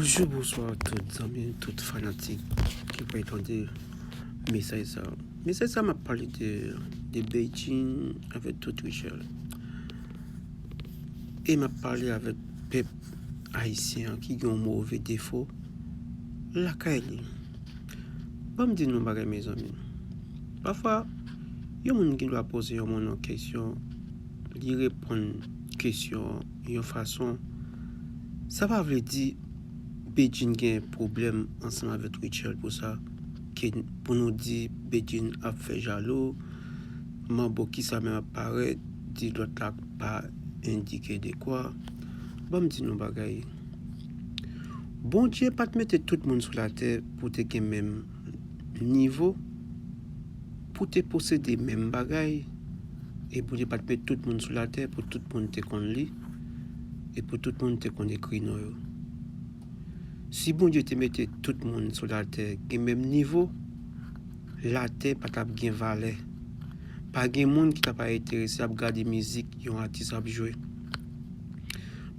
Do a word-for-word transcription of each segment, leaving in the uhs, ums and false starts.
Bonjou, bonswa tout zanmi, tout fanatik ki pral tande mesaj sa. Mesaj sa m ap pale de, de Bedjine avèk tout Rutshelle. E m ap pale avèk pèp ayisyen an ki gen yon move defo lakay li. Ban m di nou yon bagay, mezanmi. Pafwa, yon moun gen dwa poze yon moun yon kesyon, li reponn kesyon yon fason, sa pa vle di Bedjine gen pwoblèm ansanm avèk Rutshelle pou sa, ke pou nou di Bedjine ap fè jalou, manbo kisa menm ap parèt, di lòt la pa endike de kwa. Ban m di nou bagay. Bondye pa t mete tout moun sou latè pou te gen menm nivo, pou te posede menm bagay. E Bondye pa t mete tout moun sou latè pou tout moun te konn li, e pou tout moun te konn ekri non yo. Si Bondye te mete tout moun sou latè gen menm nivo, latè pa t ap gen valè. Pa gen moun ki t ap enterese ap gade mizik yon atis ap jwe.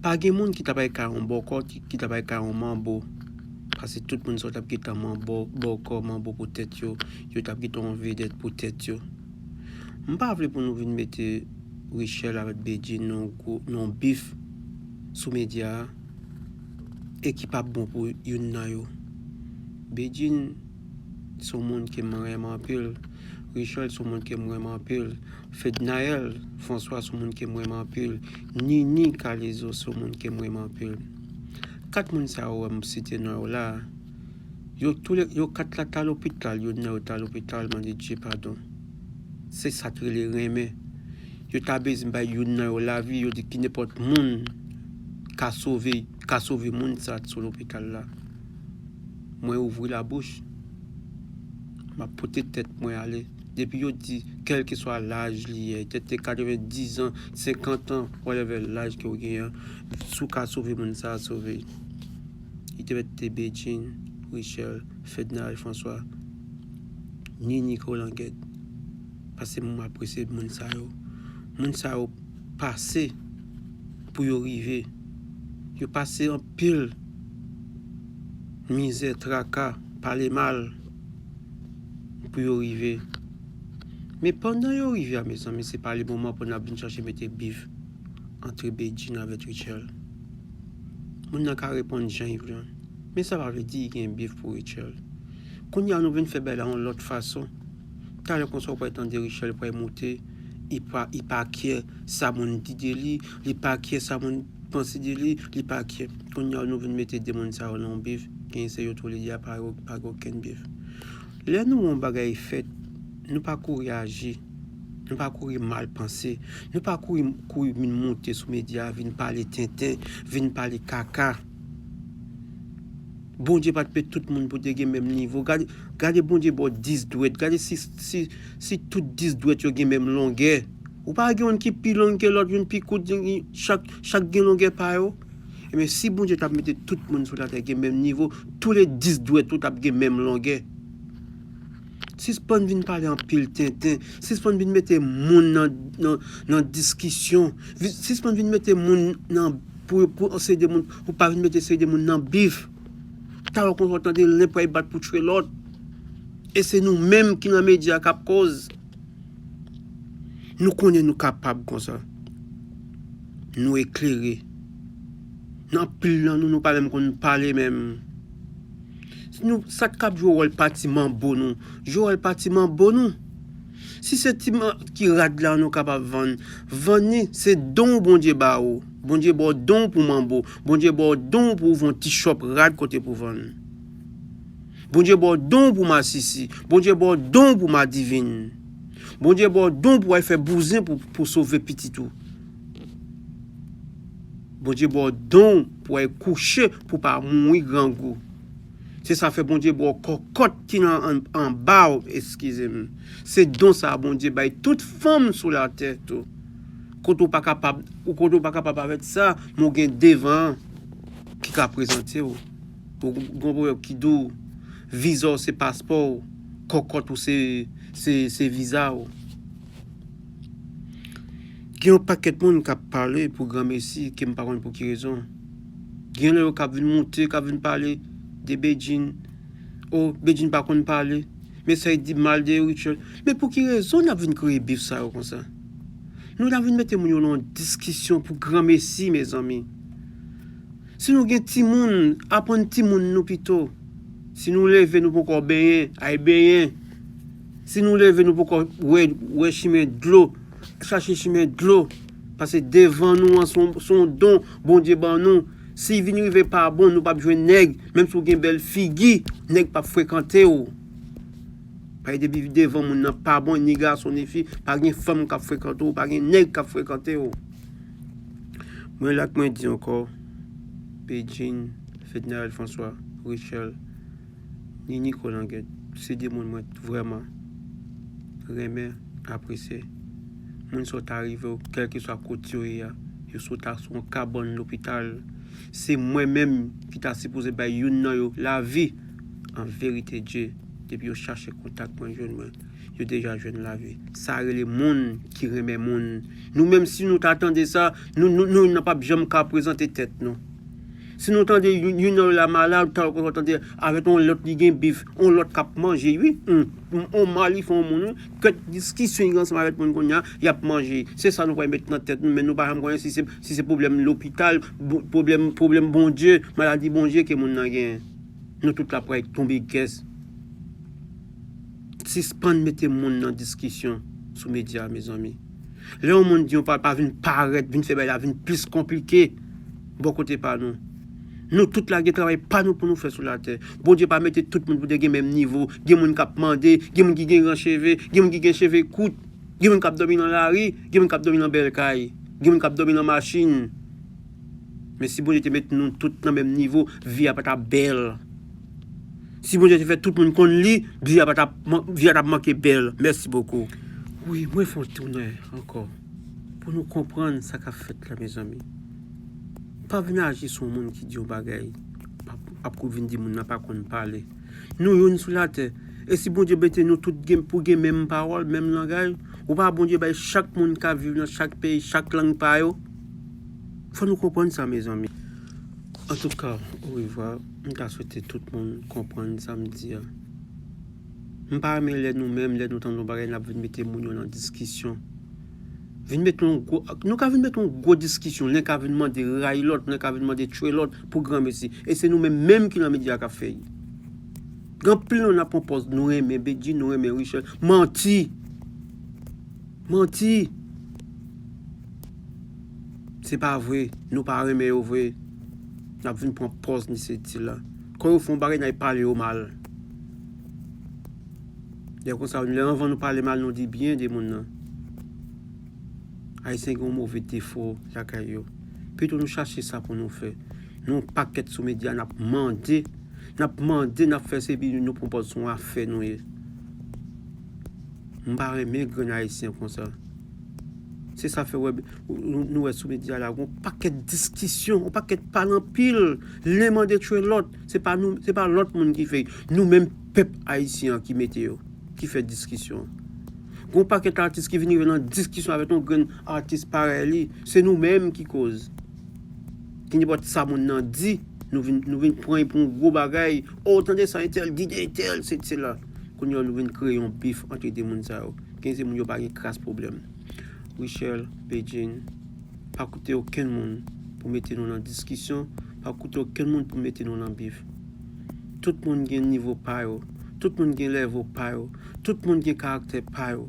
Pa gen moun ki t ap al kay yon bòkò, ki, ki t ap al kay yon manbo. Paske tout moun sa yo t ap gentan manbo, bòkò, manbo pou tèt yo. Yo t ap gentan yon vedèt pou tèt yo. M pa vle pou nou vin mete Rutshelle avèk Bedjine nan yon gwo, nan yon bif sou medya a, e ki p ap bon pou youn nan yo. Bedjine se yon moun ke m renmen anpil. Rutshelle se yon moun ke m renmen anpil. Fednaelle François se yon moun ke m renmen anpil. Nini Kalezo se yon moun ke m renmen anpil. Kat moun sa yo m site non yo la, yo toule, yo kat la t al lopital, youn nan yo t al lopital mande Dye padon. Se sa t rele renmen. Yo ta bezwen bay youn nan yo lavi, yo di ki nenpòt moun ka sove, ka sove moun sa sou lopital la. Mwen ouvri labouch, m ap pote tèt mwen ale. Depi yo di, kèlkeswa laj li ye, tèt te katrevendiz an, senkant an, whatever laj ke w genyen, si w ka sove moun sa, sove. Li te mèt te Bedjine, Rutshelle, Fednaelle François, Nini Colangèt. Paske m apresye moun sa yo. Moun sa yo pase pou yo rive. Yo pase anpil mizè, traka, pale mal pou yo rive. Men pandan yo rive a, mezanmi, se pa le moman pou n ap vin chache mete bif antre Bedjine avèk Rutshelle. Moun nan ka reponn jan li vle. Men sa pa vle di li gen bif pou Rutshelle. Kounye a nou vin fè bagay la yon lòt fason. Talè konsa w pral tande Rutshelle pral moute, li pa, li pa kyè sa moun di de li, li pa kyè sa moun panse de li, li pa kyè. Kounye a nou vin mete de moun sa yo nan yon bif, genyen se yo toulede a pa, pa gen okenn bif. Lè nou wè yon bagay fèt, nou pa kouri aji, nou pa kouri mal panse, nou pa kouri, kouri vin moute sou medya, vin pale tenten, vin pale kaka. Bondye pa t mete tout moun pou te gen menm nivo. Gade, gade Bondye ba w dis dwèt. Gade si, si, si tout dis dwèt yo gen menm longè. Ou pa gen youn ki pi long ke lòt, youn pi kout, youn, chak, chak gen longè pa yo. Ebyen, si Bondye t ap mete tout moun sou latè gen menm nivo, tou le dis dwèt ou t ap gen menm longè. Sispann vin pale anpil tenten. Sispann vin mete moun nan, nan, nan diskisyon. Vi-, sispann vin mete moun nan, pou, pou seri de moun, pou pa vin mete seri de moun nan bif. Talè konsa w tande len pral bat pou tchwe lòt. E se nou menm ki nan medya k ap koz. Nou konnen nou kapab konsa. Nou eklere. Nan anpil nan nou, nou pa menm konn pale menm. Nou, sa k ap jwe wòl pati manbo nou, jwe wòl pati manbo nou. Si se ti man ki rad la nou kapab vann, vann li, se don Bondye ba ou. Bondye ba w don pou manbo. Bondye ba w don pou ouvri yon ti chòp rad kote pou vann. Bondye ba w don pou masisi. Bondye ba w don pou madivin. Bondye ba w don pou w al fè bouzen pou, pou sove pitit ou. Bondye ba w don pou w al kouche pou w pa mouri grangou. Se sa fè Bondye ba w kòkòt ki nan an-, anba w, eskize m. Se don sa Bondye bay tout fanm sou latè tou. Kote w pa kapab, ou kote w pa kapab avèk sa, men w gen devan an ki ka prezante w. Ou gon pwoblèm ki di w, viza w se paspò w, kòkòt ou se, se, se viza w. Gen yon pakèt moun k ap pale pou granmesi ke m pa konn pou ki rezon. Gen lè yo k ap vin moute, k ap vin pale de Bedjine. O, Bedjine pa konn pale. Men sa y di mal de Rutshelle. Men pou ki rezon n ap vin kreye bif sa yo konsa? Nou ta vin mete moun yo nan yon diskisyon pou granmesi, mezanmi. Si nou gen timoun, aprann timoun nou pito. Si nou leve, nou poko benyen, ay benyen. Si nou leve, nou poko wè, wè chimen dlo, chache chimen dlo. Paske devan nou an, se yon, se yon don Bondye ban nou. Si vin rive pa bon, nou p ap jwenn nèg. Menm si w gen bèl figi, nèg p ap frekante w. Paske depi devan moun nan pa bon, ni gason, ni fi, pa gen fanm k ap frekante w, pa gen nèg k ap frekante w. Mwen la k mwen di ankò, Bedjine, Fednaelle François, Rutshelle, Nini Colangèt, se de moun mwen vrèman renmen, apresye. Moun sa yo ta rive w, kèlkeswa kote yo ye a, yo sot a sou yon kabann lopital. Se mwen menm ki ta sipoze bay youn nan yo lavi. An verite Dye, depi yo chache kontak mwen, jwenn mwen, yo deja jwenn lavi. Sa rele moun ki renmen moun. Nou menm, si nou ta tande sa, nou, nou, nou, nou p ap janm ka prezante tèt nou. Si nou tande youn, youn nan yo la malad, ta, ou tande avèk yon lòt li gen bif, yon lòt k ap manje, wi. Hmm. Yon mal li fè yon moun, wi. Kèk diskisyon li gen ansanm avèk moun kounye a, y ap manje. Se sa nou pral met nan tèt nou, men nou pa janm konnen si se, si se pwoblèm lopital, bo-, pwoblèm, pwoblèm Bondye, maladi Bondye ke moun nan genyen. Nou tout la pral tonbe gès. Sispann mete moun nan diskisyon sou medya, mezanmi. Lè yon moun di yon pawòl, pa vin parèt, vin fè bagay la vin plis konplike bò kote pa nou. Nou tout la gen travay pa nou pou nou fè sou latè. Bondye pa mete tout moun pou te gen menm nivo. Gen moun k ap mande, gen moun ki gen gran cheve, gen moun ki gen cheve kout, gen moun k ap dòmi nan lari, gen moun k ap dòmi nan bèl kay, gen moun k ap dòmi nan machin. Men si Bondye te met nou tout nan menm nivo, vi a pa t ap bèl. Si Bondye te fè tout moun konn li, vi a pa t ap man-, vi a t ap manke bèl. Mèsi bokou. Wi, mwen fè yon tounen ankò. Pou nou konprann sa k ap fèt la, mezanmi. Pa vin aji sou yon moun ki di yon bagay, ap, ap kou vin di moun nan pa konn pale. Nou youn sou latè. E si Bondye mete nou tout gen, pou gen menm pawòl, menm langay, ou pa Bondye bay chak moun k ap viv nan chak peyi, chak lang pa yo? Fò nou konprann sa, mezanmi. Antouka, orevwa, m ta swete tout moun konprann sa m di a. M pa renmen lè nou menm, lè nou tande yon bagay, n ap vin mete moun yo nan diskisyon. Vin mete yon gwo, nou ka vin mete yon gwo diskisyon, len ka vin mande rayi lòt, len ka vin mande tchwe lòt pou granmesi. E se nou menm menm ki nan medya k ap fè l. Gen anpil nou n ap pran pòz, nou renmen Bedjine, nou renmen Rutshelle. Manti! Manti! Se pa vre, nou pa renmen yo vre. N ap vin pran pòz ni se ti la. Kan yo fè yon bagay, n al pale yo mal. Lè konsa, lè anvan nou pale mal, nou di byen de moun nan. Ayisyen gen yon move defo lakay yo. Pito nou chache sa pou nou fè. Nou yon pakèt sou medya, n ap mande, n ap mande, n ap fè se epi nou pran pòz se yon afè nou ye. M pa renmen grenn Ayisyen konsa. Se sa fè wè, nou, nou wè sou medya la, yon pakèt diskisyon, yon pakèt pale anpil, len mande tchwe lòt. Se pa nou, se pa lòt moun ki fè. Nou menm pèp ayisyen an ki mete yo, ki fè diskisyon. Gon pakèt atis ki vin rive nan diskisyon avèk yon grenn atis parèy li. Se nou menm ki koz. Ki nenpòt sa moun nan di, nou vin, nou vin pran l pou yon gwo bagay. O, tande sa entèl di de entèl, se, se la. Kounye a, nou vin kreye yon bif ant de moun sa yo. Gen de moun yo pa gen kras pwoblèm. Rutshelle, Bedjine, pa koute okenn moun pou mete nou nan diskisyon, pa koute okenn moun pou mete nou nan bif. Tout moun gen nivo pa yo, tout moun gen lèvo pa yo, tout moun gen karaktè pa yo.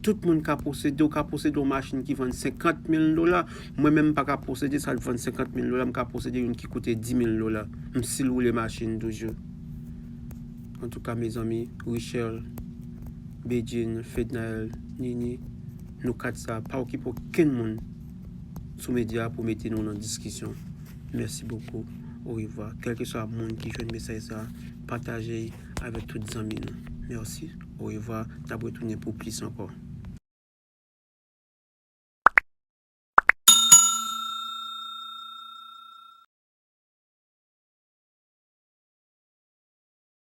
Tout moun ka posede, ou ka posede yon machin ki vann senkant mil dola, mwen menm m pa ka posede sa k vann senkant mil dola, m ka posede youn ki koute di mil dola. M still woule machin toujou. Antouka, mezanmi, Rutshelle, Bedjine, Fednaelle, Nini, nou kat sa, pa okipe okenn moun sou medya pou mete nou nan diskisyon. Mèsi bokou. Orevwa. Kèlkeswa moun ki jwenn mesaj sa, pataje avèk tout zanmi nou. Mèsi. Orevwa. N ap retounen pou plis ankò.